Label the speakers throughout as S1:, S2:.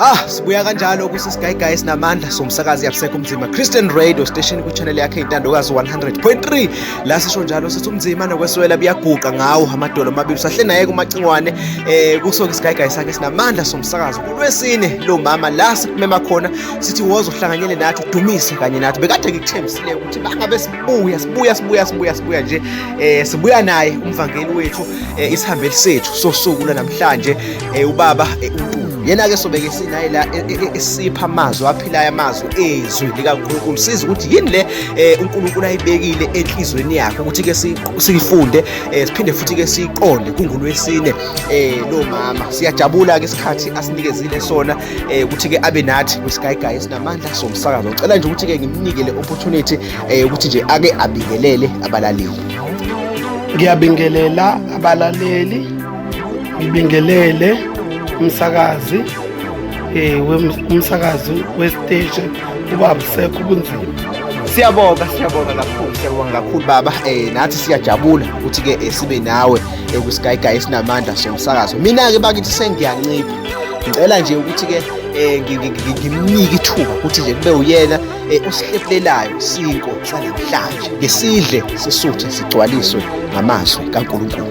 S1: Ah, sibuya kanjalo kusisigayigayi esinamandla somsakazi yabusekho umzima Christian Radio Station ku-channel yakhe intandokazi 100.3 la sisho njalo sithi umzima nokweswela buyaguqa ngawo amadolo amabili sahle naye kumacingwane eh kuso isigayigayi sakhe sinamandla somsakazo kulwesine lo mama la sikumema khona sithi woza uhlanganyele nathi udumise kanye nathi bekade ngikuthembisile ukuthi bangabe sibuya sibuya sibuya sibuya sibuya nje eh sibuya naye umvangeli wethu eh, isihambeli sethu sosuku lwanamhlanje eh, ubaba eh, uNtuli yena-ke sobeke sinaye la e, e, e, esipha amazwi aphilayo amazwi ezwi likaNkulunkulu siza ukuthi yini le uNkulunkulu ayibekile enhlizweni yakhe ukuthi-ke siyifunde siphinde futhi-ke siyiqonde kungulwesine lo mama siyajabula-ke isikhathi asinikezile sona ukuthi-ke abe nathi kwisigayigayi esinamandla somsakazo ngicela nje ukuthi-ke ngimnike le opportunity ukuthi nje ake abingelele abalaleli.
S2: Ngiyabingelela abalaleli, ngibingelele umsakazi umsakazi wesiteshi ubaba sekho ubunzima.
S1: Siyabonga, siyabonga kakhulu, siyabonga kakhulu baba. Nathi siyajabula ukuthi ke sibe nawe kwisigayigayi esinamandla somsakazo. Mina ke bakithi sengiyancipha. Ngicela nje ukuthi ke ngimnike ithuba ukuthi nje kube uyena usihlephulelayo sinko sanamhlanje ngesidle sisuthe sigcwaliswe ngamazwi kaNkulunkulu.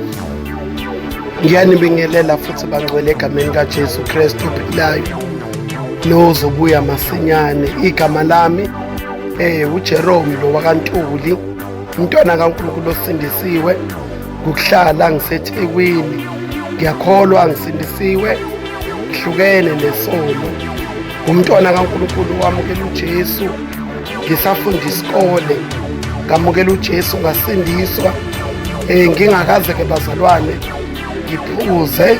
S2: Ngiyanibingelela futhi bangcwele egameni kaJesu Kristu ophilayo nozobuya masinyane. Igama lami uJerome lo wakaNtuli, umntwana kaNkulunkulu osindisiwe ngokuhlala ngiseThekwini. Ngiyakholwa ngisindisiwe, ngihlukene nesono. Umntwana kaNkulunkulu wamukela uJesu ngisafunda isikole, ngamukela uJesu ngasindiswa. Ngingakaze ke bazalwane ngiphuze,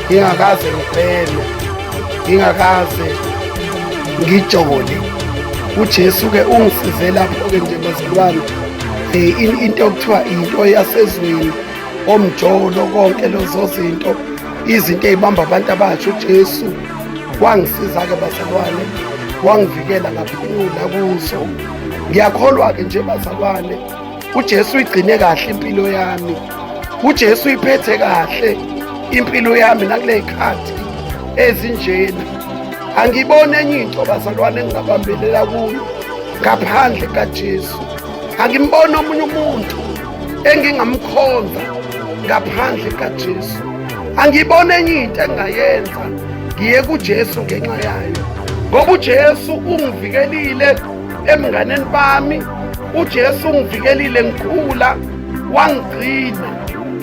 S2: ngingakaze ngibheme, ngingakaze ngijole. uJesu ke ungisize lapho ke nje bazalwane. Into okuthiwa into yasezweni, omjolo, konke lezo zinto, izinto ey'bamba abantu abasha. uJesu wangisiza-ke bazalwane, wangivikela ngaphunyula kuzo. Ngiyakholwa-ke nje bazalwane, uJesu uyigcine kahle impilo yami, uJesu uyiphethe kahle impilo yami nakule y'khathi ezinjena. Angiboni enye into bazalwane engingabambelela kuyo ngaphandle kaJesu. Angimboni omunye umuntu engingamkhonza ngaphandle kaJesu. Angiboni enye into engingayenza ngiye kuJesu ngenxa yayo, ngoba uJesu ungivikelile emnganeni bami, uJesu ungivikelile ngikhula, wangigcina.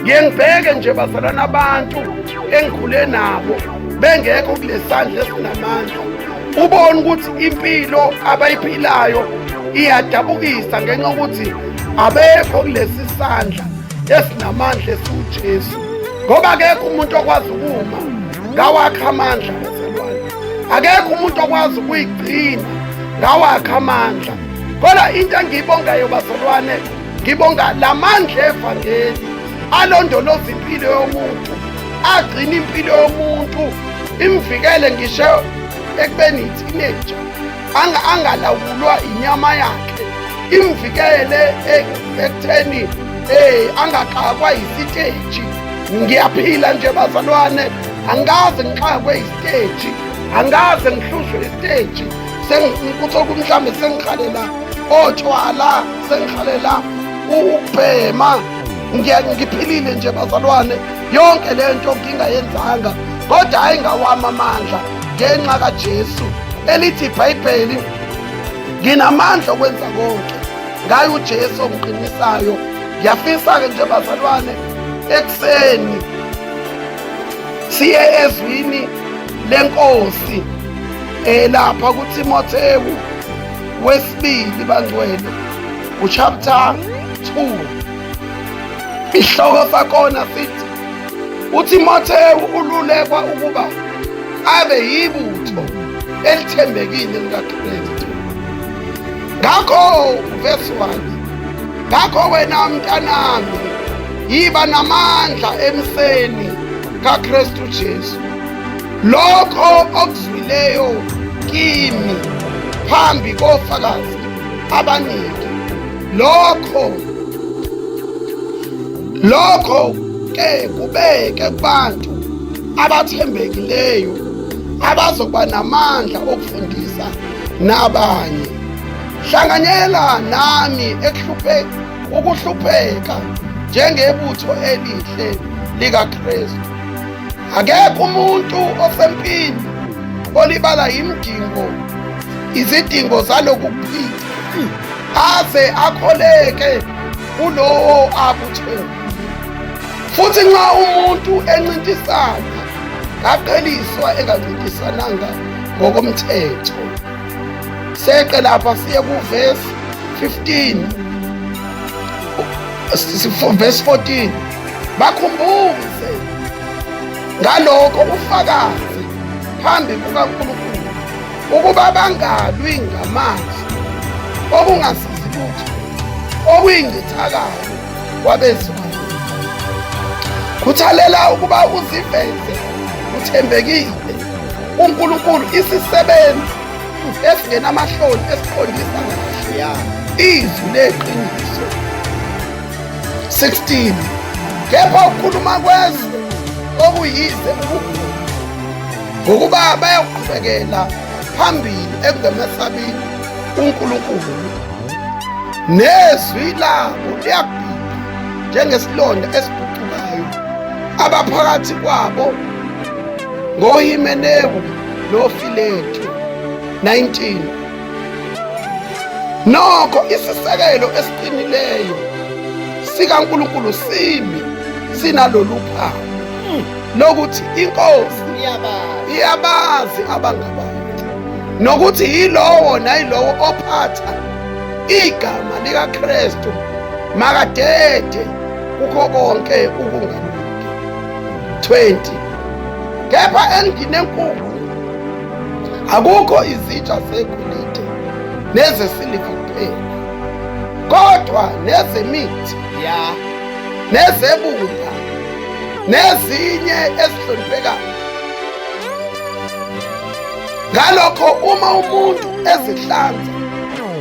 S2: Ngiye ngibheke nje bazalwane abantu engikhule nabo bengekho kulesandla esinamandla, ubone ukuthi impilo abayiphilayo iyadabukisa ngenxa yokuthi abekho kulesi sandla esinamandla esiwuJesu, ngoba akekho umuntu okwazi ukuma ngawakhe amandla bazalwane, akekho umuntu okwazi ukuyigcina ngawakhe amandla. Kodwa into engiyibongayo bazalwane, ngibonga lamandla evangeli alondoloza impilo yomuntu, agcina impilo yomuntu, imvikele ngisho ekubeni i-teenager, angalawulwa inyama yakhe, imvikele ekutheni angaxakwa yisiteji. Ngiyaphila nje bazalwane, angikaze ngixakwe yisiteji, angikaze ngihlushwe isiteji. Kuthola mhlawumbe sengihalela otshwala, sengihalela ukubhema. Ngiphilile nje bazalwane, yonke lento ngingayenzanga, kodwa hayi ngawami amandla ngenxa kaJesu. Elithi iBhayibheli, nginamandla okwenza konke ngaye uJesu ongiqinisayo. Ngiyafisa-ke nje bazalwane ekuseni siye ezwini lenkosi lapha kuTimothewu wesibili bangcwele uchapter 2. Isihloko sakhona sithi uTimothewu ululekwa ukuba abe yibutho elithembekile likaKristu. Ngakho verse 1, ngakho wena mntanami yiba namandla emseni kaKristu Jesu. Lokho okuzwileyo kimi phambi kofakazi abaningi, lokho ke kubeke kubantu abathembekileyo abazokuba namandla okufundisa nabanye. Hlanganyela nami ukuhlupheka njengebutho elihle likaKristu. Akekho umuntu osempini olibala yimidingo izidingo zaloku kuphila aze akholeke kulowo abuthwe. Futhi nxa umuntu encintisana ngaqheliswa engancintisananga ngokomthetho. Seqe lapha siye kuvesi 15, verse 14. Bakhumbuze ngalokho ufakazi phambi kukaNkulunkulu ukuba bangalwi ngamazwi okungasizi lutho okuyingcithakalo kwabezwayo. Khuthalela ukuba uziveze uthembekile kuNkulunkulu, isisebenzi esingenamahloni esiqondisa kahle izwi leqiniso. 16 Kepha ukukhuluma kwezwe okuyize ukugula, ngokuba bayakuqhubekela phambili ekungemesabini uNkulunkulu, nezwi labo liyakubhibha njengesilonda esibhucukayo. Abaphakathi kwabo ngoHimenewu noFiletu. 19 Nokho isisekelo esiqinileyo sikaNkulunkulu simi sinalolu phawu lokuthi iNkosi iyabazi abangabantu, nokuthi yilowo nayilowo ophatha igama likaKristu makadede kukho konke ukungalungi. 20 Kepha endlini enkulu akukho izitsha zegolide nezesiliva kuphela, kodwa nezemithi nezebumba nezinye ezihloniphekayo. Ngalokho uma umuntu ezihlanza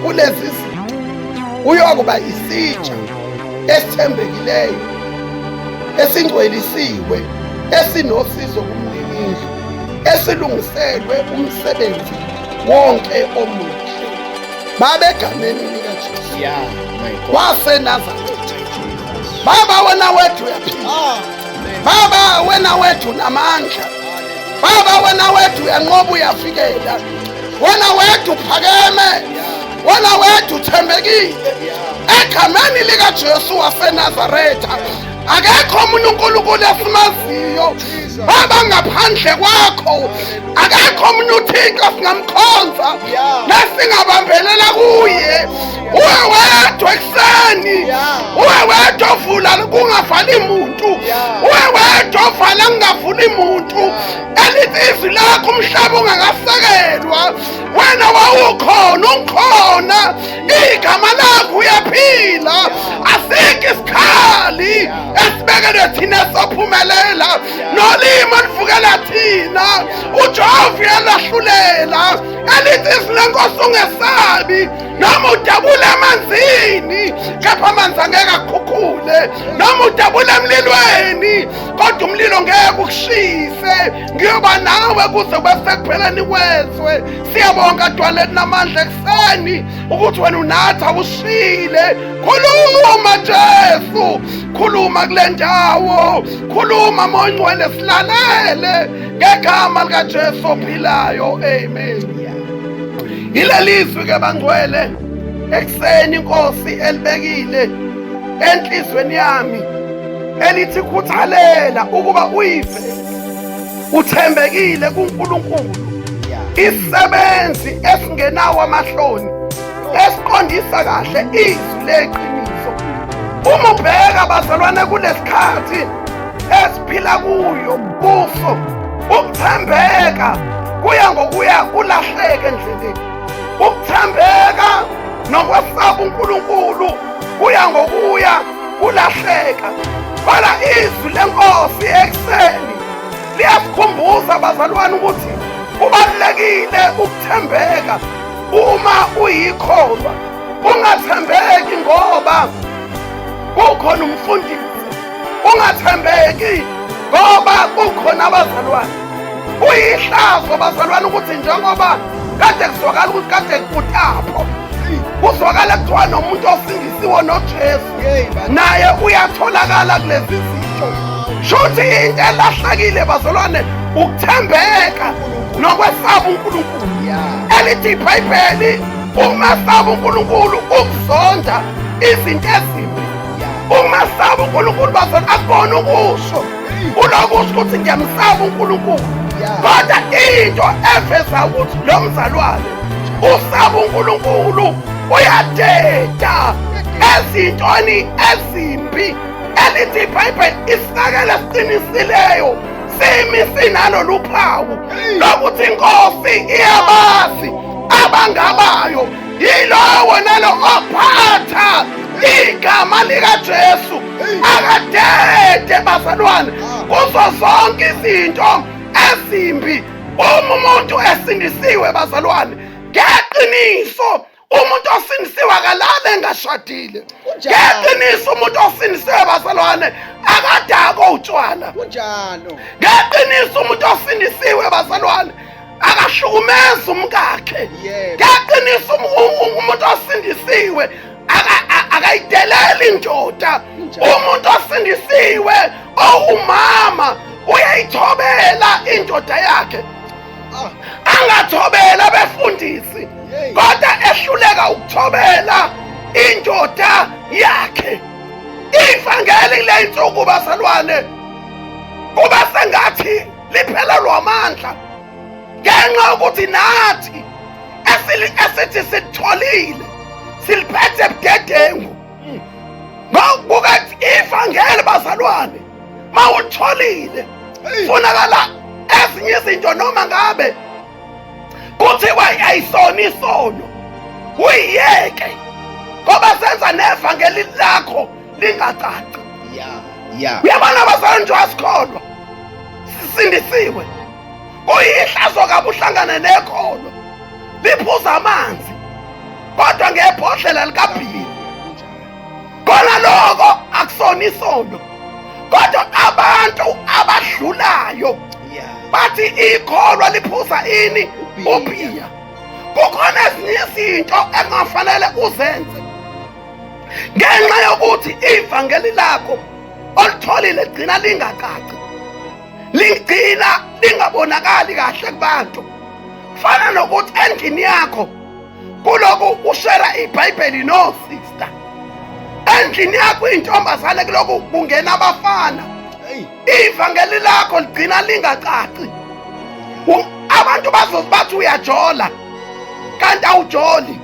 S2: kulezi zinto uyokuba isitsha esithembekileyo esingcwelisiwe esinosizo kumninindlu esilungiselwe umsebenzi wonke omuhle. Babegameni likaJesu waseNazaretha. Baba wena wethu uyaphila, Baba wena wethu unamandla, Baba wena wethu uyanqoba uyafikela, wena wethu uphakeme, wena wethu uthembekile. Egameni likaJesu waseNazaretha akekho omunye uNkulunkulu esimaziyo Baba ngaphandle kwakho, akekho omunye uThixo esingamkhonza nesingabambelela kuye. Uwe wedwa ekuseni, uwe wedwa ovula kungavali muntu, uwe wedwa ovala kungavuli muntu. Elithi izwi lakho umhlaba ungakasekelwa, wena wawukhona, ungikhona, igama lakho uyaphila. Asikho isikhali esibekelwe thina sophumelela, nolimi oluvukela thina uJehova uyalahlulela. Elithi izwi lenkosi ungesabi noma udabule emanzini, kepha amanzi angeke akukhukhule, noma udabule emlilweni, kodwa umlilo ngeke ukushise. Ngiyoba nawe kuze kube sekupheleni kwezwe. Siyabonga Dwala elinamandla ekuseni ukuthi wena unathi awushile. Khuluma Jesu, khuluma kule ndawo, khuluma Moya Ongcwele, silalele ngegama likaJesu ophilayo. Amen. Yileli zwi ke bangcwele ekuseni inkosi elibekile enhlizweni yami elithi khuthalela ukuba uyive uthembekile kuNkulunkulu, isisebenzi esingenawo amahloni esiqondisa kahle izwi leqiniso. Uma ubheka bazalwane kulesikhathi esiphila kuyo kuso, ukuthembeka kuya ngokuya kulahleke endleleni. Ukuthembeka nokwesaba uNkulunkulu kuya ngokuya kulahleka. Kodwa izwi lenkosi ekuseni liyasikhumbuza bazalwane ukuthi kubalulekile ukuthembeka uma uyikholwa. Ungathembeki ngoba kukhona umfundisi, ungathembeki ngoba kukhona abazalwane. Kuyihlazo bazalwane ukuthi njengoba kade kuzwakala ukuthi kade kutapho kuzwakala kuthiwa nomuntu osindisiwe noJesu naye uyatholakala kulezi zinto. Shuthi into elahlakile bazalwane ukuthembeka nokwesaba uNkulunkulu. Elithi iBhayibheli ukumesaba uNkulunkulu ukuzonda izinto ezimbi. Ukumesaba uNkulunkulu bazalwane akubona ukusho ulokusho ukuthi ngiyamsaba uNkulunkulu, kodwa into eveza ukuthi lo mzalwane usaba uNkulunkulu uyadeda ezintweni ezimbi. Elithi iBhayibheli isibakela esiqinisileyo simi sinalolu phawu lokuthi inkosi iyabazi abangabayo, yilowo nalo ophatha igama likaJesu akadede bazalwane kuzo zonke izinto ezimbi. Uma umuntu esindisiwe bazalwane ngeqiniso, umuntu osindisiwe akalale engashadile. Ngeqiniso umuntu osindisiwe bazalwane akadako utshwala.
S1: Kunjalo.
S2: Ngeqiniso umuntu osindisiwe bazalwane akahlukumeza umkakhe. Ngeqiniso umuntu osindisiwe akayideleli indoda. Umuntu osindisiwe owumama uyayithobela indoda yakhe. Angathobela abefundisi kodwa ehluleka ukuthobela indoda yakhe. Ivangeli kule insuku bazalwane kuba sengathi liphelelwa amandla ngenxa yokuthi nathi esithi sitholile siliphethe budedengu. Ngokuthi ivangeli bazalwane mawutholile funakala ezinye izinto noma ngabe kuthiwa ayisona isono uyiyeke, ngoba senza nevangeli lakho lingacaci. Uyabona abazalwane nje asikholwa sisindisiwe, kuyihlazo kabi uhlangane nekholwa liphuza amanzi kodwa ngebhodlela likabhiya. Kona lokho akusona isono, kodwa abantu abadlulayo bathi ikholwa liphuza ini ubhiya. Kukhona ezinye izinto engafanele uzenze ngenxa yokuthi ivangeli lakho olitholile ligcina lingacaci, ligcina lingabonakali kahle kubantu. Fana nokuthi endlini yakho kuloku ushera iBhayibheli no sister, endlini yakho intombazane kuloku kungena abafana, ivangeli lakho ligcina lingacaci. Abantu bazothi uyajola kanti awujoli,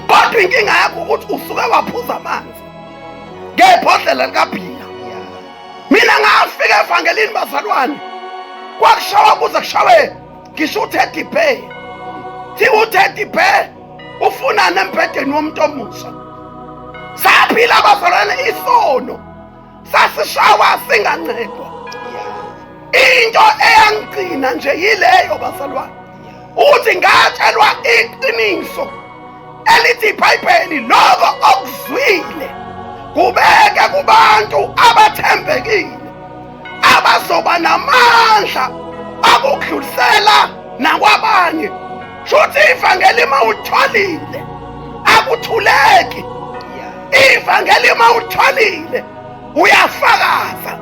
S2: kodwa inkinga yakho ukuthi usuke waphuza amanzi ngebhodlela likabhiya. Mina ngafika evangelini bazalwane, kwakushawa kuze kushawe ngisho uTeddy Bear. Thi uTeddy Bear ufunani embhedeni womuntu omusha? Saphila bazalwane isono sasishawa singancedwa. Into eyangigcina nje yileyo bazalwane, ukuthi ngatshelwa iqiniso elithi iBhayibheli lokho okuzwile kubeke kubantu abathembekile abazoba namandla akudlulisela nakwabanye. Shuthi ivangeli uma ulitholile akuthuleki. Ivangeli uma ulitholile uyafakaza.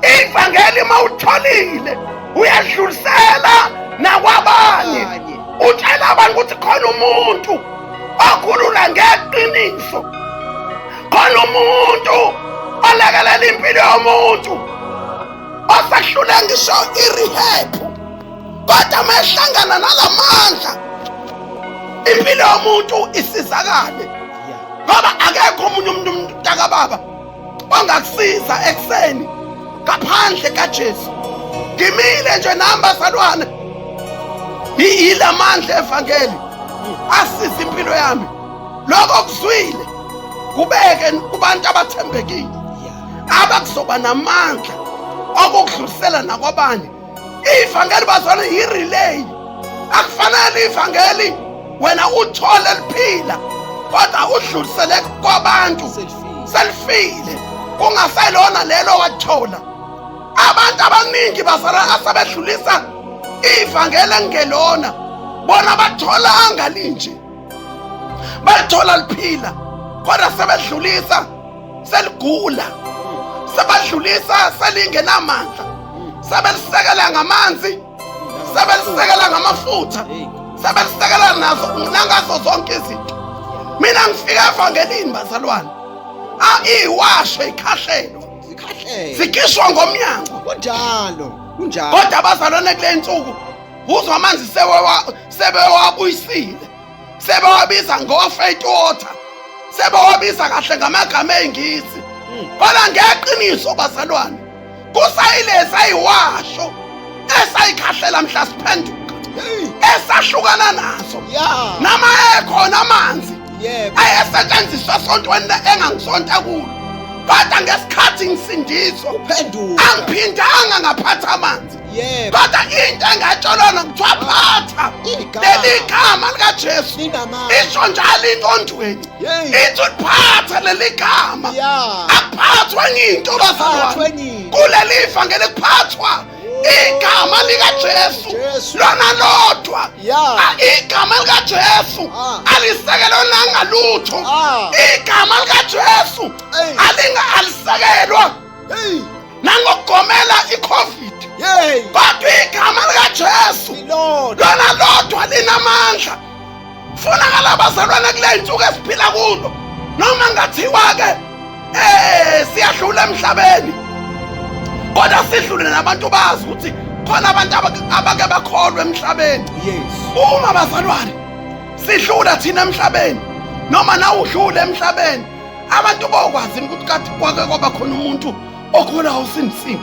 S2: Ivangeli uma ulitholile uyadlulisela nakwabanye. Utshela abantu ukuthi khona umuntu okhulula ngeqiniso, khona umuntu olekelela impilo yomuntu osehlule ngisho i-rehab, kodwa uma ehlangana nalamandla impilo yomuntu isizakale. Ngoba akekho omunye umuntu mntakababa ongakusiza ekuseni ngaphandle kaJesu. Ngimile nje nami bazalwane, yilamandla evangeli asiza impilo yami. Lokho kuzwile kubeke kubantu abathembekile abakuzoba namandla okudlulisela nakwabanye. Ivangeli bazalwane yi-relay. Akufanele ivangeli wena uthole liphila kodwa udlulisele kwabantu selifile, kungaselona lelo wathola. Abantu abaningi bazalwane asebedlulisa Ivangeli engelona bona batholanga linje, balithola liphila, kodwa sebedlulisa seligula, sebadlulisa selingenamandla, sebelisekela ngamanzi, sebelisekela ngamafutha, sebelisekela nazo nangazo zonke izinto. Mina ngifika evangelini bazalwane, iwasho ikhahlelwa, zikhishwa ngomnyango.
S1: Kunjalo, kunjalo.
S2: Kodwa abazalwane kule nsuku uzwa amanzi sebewabuyisile, sebewabiza ngo-faith water, sebewabiza kahle ngamagama ey'ngisi. Kodwa ngeqiniso bazalwane, kusayilezi ayiwasho esayikhahlela mhla siphenduka, esahlukana nazo. Nama ekhona amanzi ayesetshenziswa esontweni engangisonta kulo, kodwa ngesikhathi ngisindiswa angiphindanga ngaphatha amanzi. Kodwa into engatshelwana kuthiwa phatha leli gama likaJesu, isho njalo ingqondweni ithi uliphathe leli gama, akuphathwa enye into bazalwane kuleli vangeli, kuphathwa igama likaJesu lona lodwa. Igama likaJesu alisekelwa nangalutho, igama likaJesu alisekelwa nangokugomela iCovid, kodwa igama likaJesu lona lodwa linamandla. Funakala abazalwane kule nsuku esiphila kulo, noma ngathiwa-ke siyadlula emhlabeni, kodwa sidlule nabantu bazi ukuthi khona abantu abake bakholwa emhlabeni. Uma bazalwane sidlula thina emhlabeni, noma nawe udlule emhlabeni, abantu bokwazi ukuthi kade kwake kwaba khona umuntu okholwayo usindisiwe.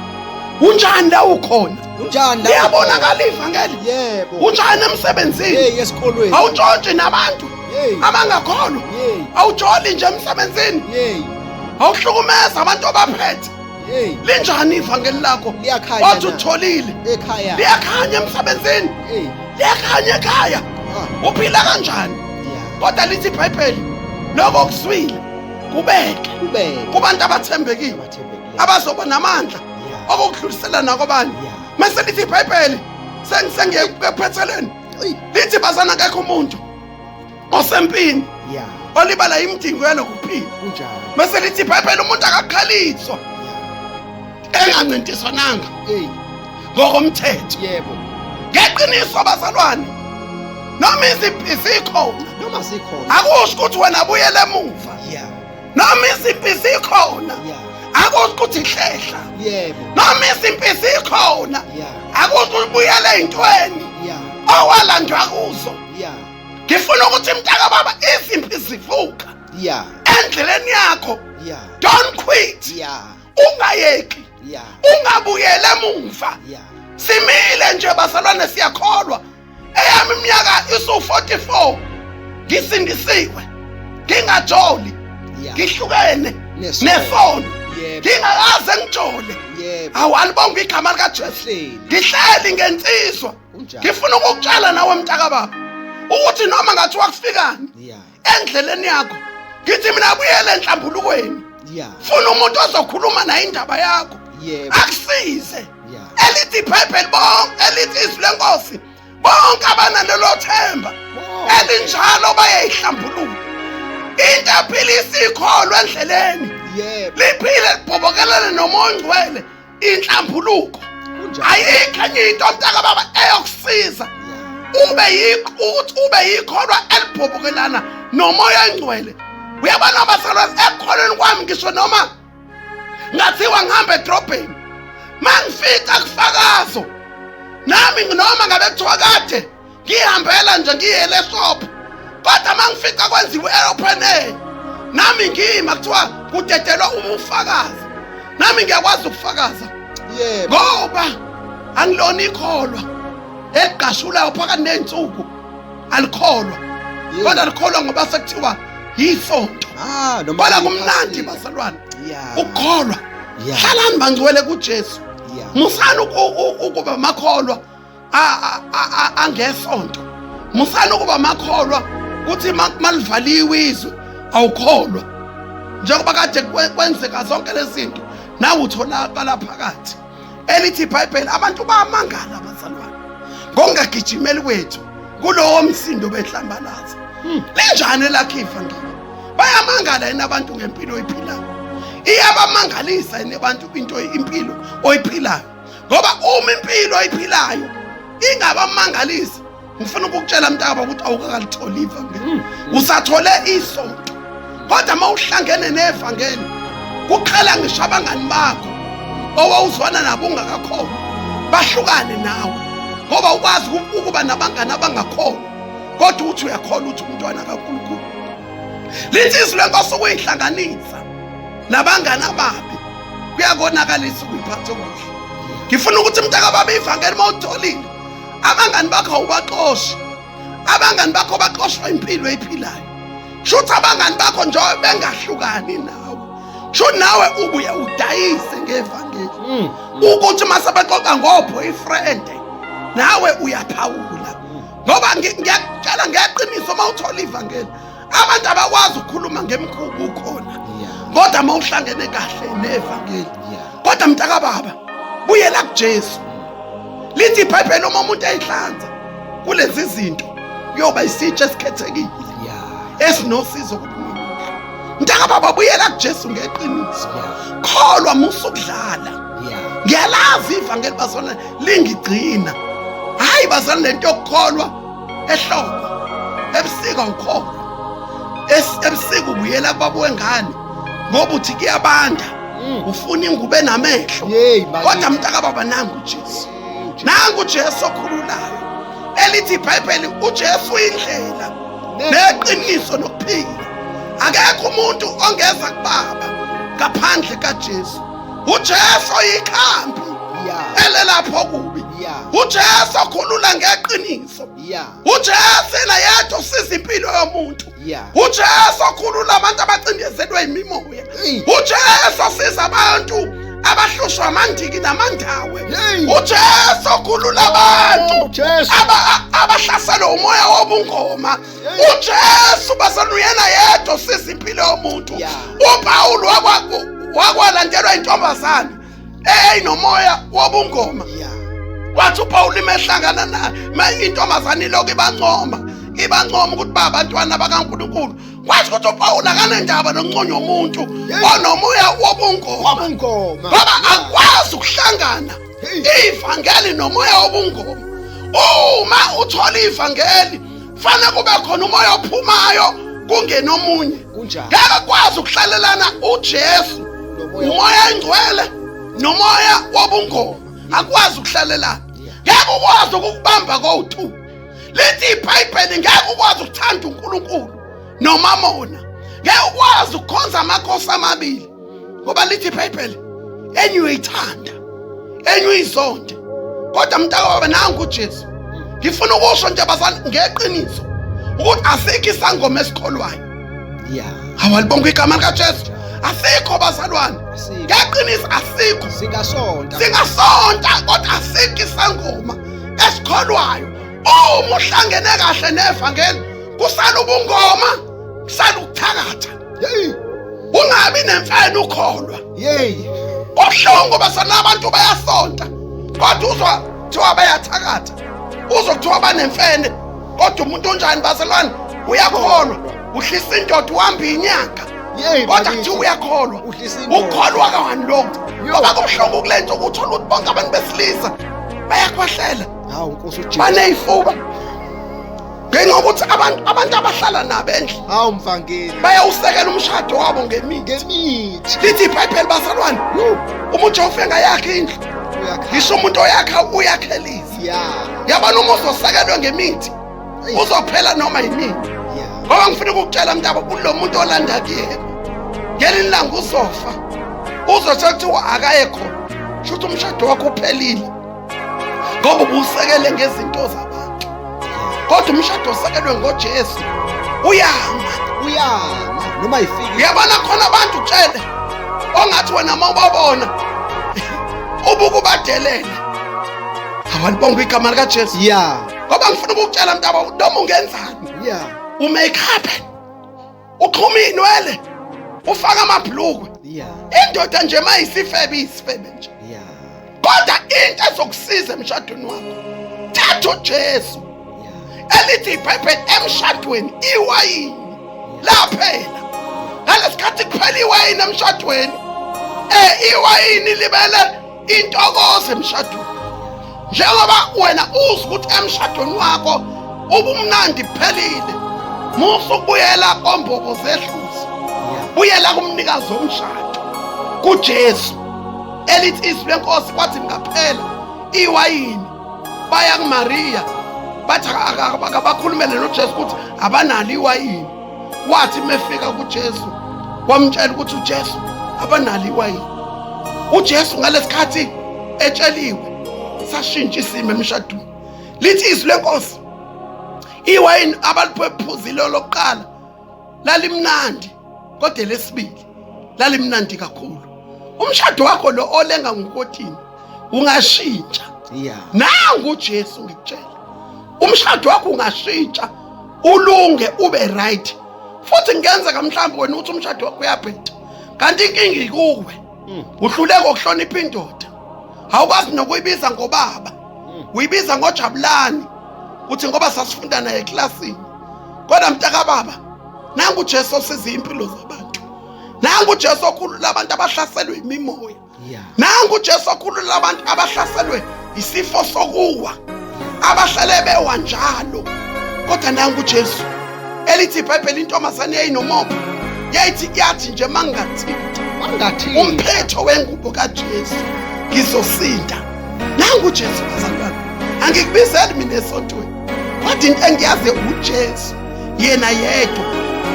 S2: Unjani la ukhona?
S1: Unjani la?
S2: Liyabonakala ivangeli.
S1: Yebo.
S2: Unjani emsebenzini?
S1: Hey, esikolweni.
S2: Awutshontshi nabantu abangakholwa. Awujoli nje emsebenzini. Awuhlukumeza abantu abaphethe. Linjani ivangeli lakho? Wathi utholile.
S1: Ekhaya.
S2: Liyakhanya emsebenzini. Liyakhanya ekhaya. Uphila kanjani? Kodwa lithi iBhayibheli lokho kuswile kubeke kubantu abathembekile abazoba namandla okukudlulisela nakwabanye. Mase lithi iBhayibheli sengiye ekuphetheleni, lithi bazana akekho umuntu osempini olibala imidingo yalokuphila. Mase lithi iBhayibheli umuntu akakhaliswa engancintiswananga ngokomthetho.
S1: Yebo.
S2: Ngeqiniso bazalwane, noma izimpi zikhona,
S1: noma zikhona,
S2: akusho ukuthi wena buyele emuva. Noma izimpi zikhona, akusho ukuthi hlehla.
S1: Yebo.
S2: Noma izimpi zikhona, akusho ukuthi ubuyele ey'ntweni owalandwa kuzo. Ngifuna ukuthi mntaka baba, izimpi zivuka endleleni yakho. Don't quit. Ungayeki. Ungabuyele emuva. Simile nje bazalwane, siyakholwa. Eyami iminyaka isu-44 ngisindisiwe, ngingajoli, ngihlukene nesono, ngingakaze ngijole. Awu, alibonga igama likaJesu. Ngihleli ngensizwa. Ngifuna ukukutshela nawe mntaka baba ukuthi noma ngathiwa kufikani endleleni yakho, ngithi mina buyele enhlambulukweni. Funa umuntu ozokhuluma naye indaba yakho, akusize. Elithi iBhayibheli bonke, elithi izwi lenkosi, bonke abanalelo themba elinjalo bayayihlambulula. Into ephilisa ikholwa endleleni, liphile libhobokelane nomoya ongcwele, inhlambuluko. Ayikho enye into mntaka baba eyokusiza ube ukuthi ube yikholwa elibhobokelana nomoya ongcwele. Uyabona bazalwane, ekukholweni kwami ngisho noma ngathiwa ngihambe edrobheni, mangifika kufakazo nami, noma ngabe kuthiwa kade ngihambela nje ngiyele eshop, kodwa mangifika kwenziwe i-open air, nami ngima kuthiwa kudedelwa ubufakazi, nami ngiyakwazi ukufakaza.
S1: Yebo.
S2: Ngoba angilona ikholwa eligqashulayo phakathi ney'nsuku, alikholwa. Kodwa likholwa ngoba sekuthiwa yisonto. Kodwa kumnandi bazalwane ukukholwa. Hlalani bangcwele kuJesu. Musani ukuba makholwa angesonto. Musani ukuba makholwa kuthi malivaliwe izwe awukholwa. Njengoba kade kwenzeka zonke lezi zinto, nawe utholakala phakathi. Elithi iBhayibheli abantu bayamangala bazalwane. Ngokungagijimeli kwethu kulowo msindo behlambalaza. Linjani elakho ivangeli? Bayamangala yini abantu ngempilo oyiphilayo? Iyabamangalisa yini abantu into impilo oyiphilayo? Ngoba uma impilo oyiphilayo ingabamangalisi, ngifuna ukukutshela mntaba ukuthi awukakalitholi ivangeli. Usathole isonto. Kodwa uma uhlangene nevangeli, kuqhela ngisho abangani bakho owawuzwana nabo ungakakholwa, bahlukane nawe ngoba ukwazi ukuba nabangani abangakholwa, kodwa uthi uyakholwa uthi umntwana kaNkulunkulu. Lithi izwi lenkosi ukuyihlanganisa nabangani ababi kuyakonakalisa ukuyiphatha okuhle. Ngifuna ukuthi mntakababa ivangeli uma ulitholile, abangani bakho awubaxoshi, abangani bakho baxoshwa impilo eyiphilayo. Shuthi abangani bakho njengoba bengahlukani nawe, sho nawe ubuye udayise ngevangeli. Ukuthi uma sebexoxa ngo-boyfriend nawe uyaphawula, ngoba ngiyakutshela ngeqiniso, uma uthola ivangeli abantu abakwazi ukukhuluma ngemikhuba ukhona, kodwa uma uhlangene kahle nevangeli. Kodwa mntakababa, buyela kuJesu. Lithi iBhayibheli uma umuntu eyihlanza kulezi zinto kuyoba isitsha esikhethekile esinosizo kubumina. Mntakababa, buyela kuJesu ngeqiniso. Kholwa, musa ukudlala. Ngiyalazi ivangeli bazalwane, lingigcina. Hayi bazalwane, lento yokukholwa ehlobo, ebusika ukholwa, ebusika ubuyela kubaba wengane ngoba uthi kuyabanda, ufuna ingubo enamehlo. Kodwa mntakababa, nangu uJesu, nangu uJesu okhululayo. Elithi iBhayibheli uJesu indlela neqiniso nokuphila. Akekho umuntu ongeza kubaba ngaphandle kaJesu. uJesu oyikhambi elelapho okubi, uJesu okhulula ngeqiniso, uJesu yena yedwa usiza impilo yomuntu, uJesu okhulula abantu abacindezelwe imimoya, uJesu osiza abantu abahlushwa amandiki namandawe, uJesu okhulula abantu abahlaselwe umoya wobungoma. uJesu bazalwane uyena yedwa usiza impilo yomuntu. uPawulu wakwalandelwa intombazane eyayinomoya wobungoma. Wathi uPawulu imehlangana naye intombazane ilokhu ibancoma ibancoma ukuthi ba abantwana bakaNkulunkulu. Kwathi ukuthi uPawulu akanendaba nokunconywa umuntu onomoya wobungoma, ngoba akwazi ukuhlangana ivangeli nomoya wobungoma. Uma uthola ivangeli fanele kube khona umoya ophumayo kungene omunye. Ngeke kwazi ukuhlalelana uJesu umoya engcwele nomoya wobungoma, akwazi ukuhlalelana. Ngeke ukwazi ukukubamba kowu-two. Lithi iBhayibheli ngeke ukwazi ukuthanda uNkulunkulu nomamona, ngeke ukwazi ukukhonza amakhosi amabili, ngoba lithi iBhayibheli enye uyithanda enye uyizonde. Kodwa mntakababa, nangu uJesu. Ngifuna ukusho nje bazali ngeqiniso ukuthi asikho isangoma esikholwayo. Awalibonga igama likaJesu. Asikho bazalwane, ngeqiniso asikho.
S1: Singasonta,
S2: singasonta, kodwa asikho isangoma esikholwayo. Uma uhlangene kahle nevangeli, kusala ubungoma, kusala ukuthakatha.
S1: Hey,
S2: ungabi nemfene ukholwa.
S1: Hey,
S2: kubuhlungu basana, abantu bayasonta kodwa uzwa kuthiwa bayathakatha, uzwa kuthiwa banemfene, kodwa umuntu onjani bazalwane uyakholwa, uhlisa indoda, uhamba inyanga, kodwa kuthiwa uyakholwa. Ukholwa kawani lokhu? Ngoba kubuhlungu kule nto ukuthola ukuthi bonke abantu besilisa bayakhwehlela,
S1: Hawu Nkosi uJesu,
S2: baneyifuba ngenxa yokuthi abantu abahlala nabo endle,
S1: hawu mvangeli,
S2: bayawusekela umshado wabo ngemithi.
S1: Ngemithi.
S2: Lithi iBhayibheli bazalwane, umuntu ufika ngayakhe indlu, ngisho umuntu oyakha uyakhelisa. Yabona, uma uzosekelwe ngemithi uzophela noma yinini. Ngoba ngifuna ukukutshela mntaba, kulo muntu olanda kuyena ngelinye ilanga uzofa, uzothi kuthiwa akaye khona, shuthi umshado wakho uphelile ngoba ubusekele ngezinto zabantu. Kodwa umshado osekelwe ngoJesu uyama,
S1: uyama noma ifike.
S2: Uyabona khona abantu utshele ongathi wena uma ubabona ubukubadelela. Awalibonga igama likaJesu. Ngoba ngifuna ukukutshela mntaba, noma ungenzani, umake up, uxhuma inwele, ufaka amabhlukwe, indoda nje mayisifebe isifebe nje. Kodwa into ezokusiza emshadweni wakho, thatha Uletha uJesu. Elithi iBhayibheli emshadweni iwayini laphela. Ngalesikhathi kuphela iwayini emshadweni, iwayini libele intokozo emshadweni. Njengoba wena uzwa ukuthi emshadweni wakho ubumnandi kuphelile, musa ukubuyela kombobo zehluzi, buyela kumnikazi womshado, kuJesu. Elithi izwi lenkosi kwathi ngaphela iwayini, baya kuMaria bathi akabakhulumele noJesu ukuthi abanalo iwayini. Wathi mefika kuJesu wamtshela ukuthi uJesu abanalo iwayini. uJesu ngalesikhathi etsheliwe sashintsha isimo emshadweni. Lithi izwi lenkosi iwayini abaliphuzile lokuqala lalimnandi, kodwa lesibili lalimnandi kakhulu. Umshado wakho lo olenga ngokotini ungashintsha. Nangu uJesu ngikutshela, umshado wakho ungashintsha ulunge ube right. Futhi kungenzeka mhlawumbe wena uthi umshado wakho uyabheda, kanti inkinga ikuwe. Uhluleka ukuhlonipha indoda, awukwazi nokuyibiza ngobaba, uyibiza ngojabulani, uthi ngoba sasifunda naye eklasini. Kodwa mntakababa, nangu uJesu osiza impilo zabantu, nangu uJesu okhulula abantu abahlaselwe imimoya, nangu uJesu okhulula abantu abahlaselwe isifo sokuwa, abahlale bewa njalo. Kodwa nangu uJesu. Elithi iBhayibheli intombazane yayinomopho, yayithi yathi nje mangathinta umphetho wengubo kaJesu ngizosinda. Nangu uJesu bazalwane, angikubizeli mina esontweni, kodwa into engiyazi uJesu yena yedwa.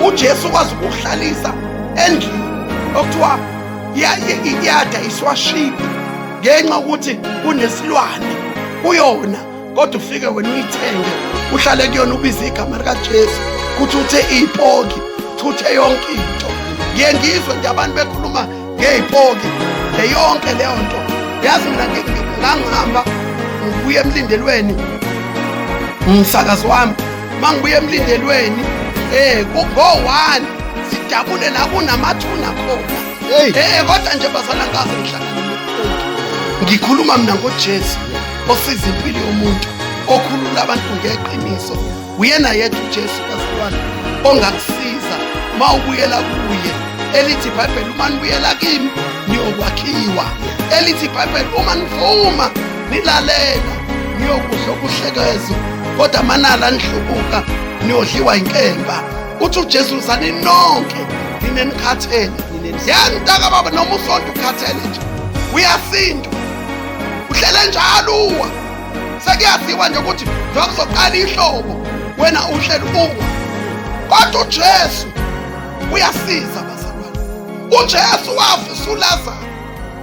S2: uJesu ukwazi ukuhlalisa endlini okuthiwa iyada iswashiphi ngenxa ukuthi kunesilwane kuyona, kodwa ufike wena uyithenge uhlale kuyona ubize igama likaJesu kuthi uthe ipoki thuthe yonke into. Ngiye ngizwe nje abantu bekhuluma ngeyipoki yonke leyo nto. Yazi mina ngangihamba ngibuye emlindelweni, umsakazi wami mangibuye emlindelweni ngo-1 sidabule la kunamathuna khona. Kodwa nje bazala ngaze ngihlangane nomuntu. Ngikhuluma mina ngoJesu osiza impilo yomuntu, okhulula abantu ngeqiniso. Uyena yedwa uJesu bazalwane ongakusiza uma ubuyela kuye. Elithi iBhayibheli uma nibuyela kimi niyokwakhiwa. Elithi iBhayibheli uma nivuma nilalela niyokudla okuhlekezo, kodwa manala nihlubuka niyodliwa inkemba. Uthi uJesu zani nonke nina nikhathele. Yantaka baba, noma usonto ukhathele nje uyasindwa, uhlele njalo uwa. Sekuyaziwa nje ukuthi njengoba kuzoqala ihlobo wena uhleli uwa. Kodwa uJesu uyasiza bazalwane. uJesu wavusa uLazaro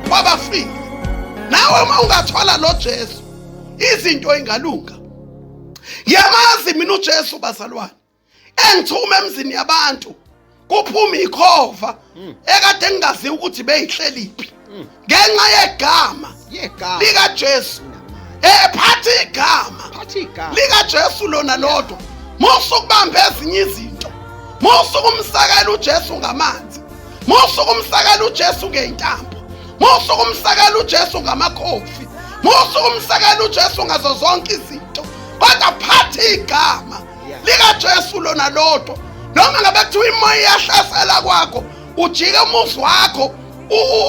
S2: kwabafile. Nawe uma ungathola lo Jesu izinto ingalunga. Ngiyamazi mina uJesu bazalwane, engithuma emzini yabantu kuphuma ikhova ekade ngingazi ukuthi beyihleliphi ngenxa yegama likaJesu. Phatha igama likaJesu lona lodwa. Musa ukubamba ezinye izinto, musa ukumsakela uJesu ngamanzi, musa ukumsakela uJesu ngeintambo, musa ukumsakela uJesu ngamakhofi, musa ukumsakela uJesu ngazo zonke izinto, kodwa phatha igama likaJesu lona lodwa. Noma ngabe kuthiwa imoya iyahlasela kwakho, ujike umuzi wakho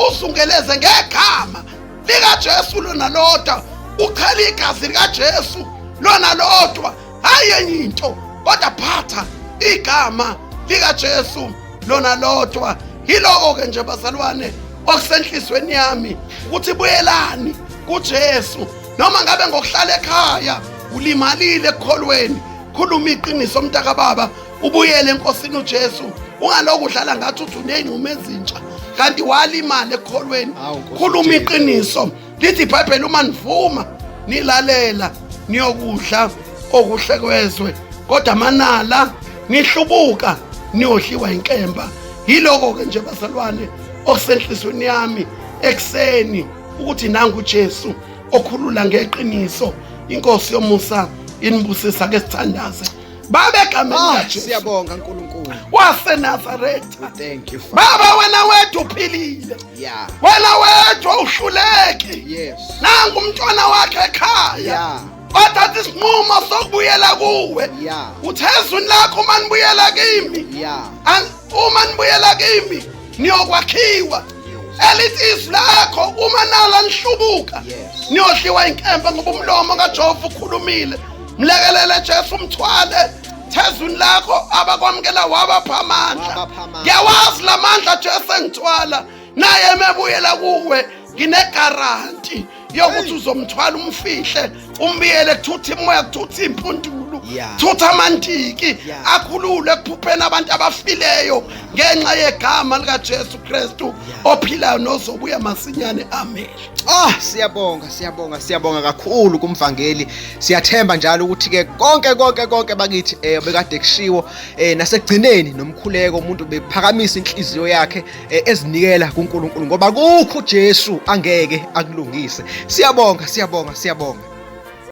S2: uzungeleze ngegama likaJesu lona lodwa, uchele igazi likaJesu lona lodwa, hayi enye into, kodwa phatha igama likaJesu lona lodwa. Yiloko-ke nje bazalwane okusenhlizweni yami, ukuthi buyelani kuJesu. Noma ngabe ngokuhlala ekhaya ulimalile ekukholweni, khuluma iqiniso mntakababa, ubuyele enkosini uJesu. Ungalokhu udlala ngathi uthi uney'nqumo ezintsha kanti walimala ekukholweni. Khuluma iqiniso. Lithi iBhayibheli uma nivuma nilalela niyokudla okuhle kwezwe, kodwa manala nihlubuka niyodliwa inkemba. Yiloko-ke nje bazalwane okusenhlizweni yami ekuseni, ukuthi nangu uJesu okhulula ngeqiniso. Inkosi yomusa inibusisa. Ke sithandaze. Baba egameni likaJesu,
S1: siyabonga uNkulunkulu
S2: waseNazaretha.
S1: Thank you, Father.
S2: Baba, wena wedwa uphilile. Wena wedwa uhluleki.
S1: Yes.
S2: Nangu umntwana wakhe ekhaya. Bathatha isinqumo sokubuyela kuwe. Uthe ezwini lakho uma nibuyela kimi. Uma nibuyela kimi niyokwakhiwa. Elithi izwi lakho uma nala nihlubuka niyodliwa inkemba ngoba umlomo kaJehova ukhulumile. Mlekelele Jesu umthwale thezwini lakho abakwamukela wabapha amandla. Ngiyawazi lamandla Jesu engithwala naye emebuyela kuwe nginegaranti yokuthi uzomthwala umfihle umbiyele kuthutha imoya kuthutha impuntulu thutha amantiki akhulule ekuphupheni abantu abafileyo ngenxa yegama likaJesu Kristu ophilayo nozobuya masinyane. Amen.
S1: Ah, siyabonga, siyabonga, siyabonga kakhulu kumvangeli. Siyathemba njalo ukuthi ke konke konke konke bakithi eh bekade kushiwo eh nasekugcineni nomkhuleko umuntu bephakamisa inhliziyo yakhe eh, ezinikela kuNkulunkulu ngoba kukho uJesu angeke akulungise. Siyabonga, siyabonga, siyabonga.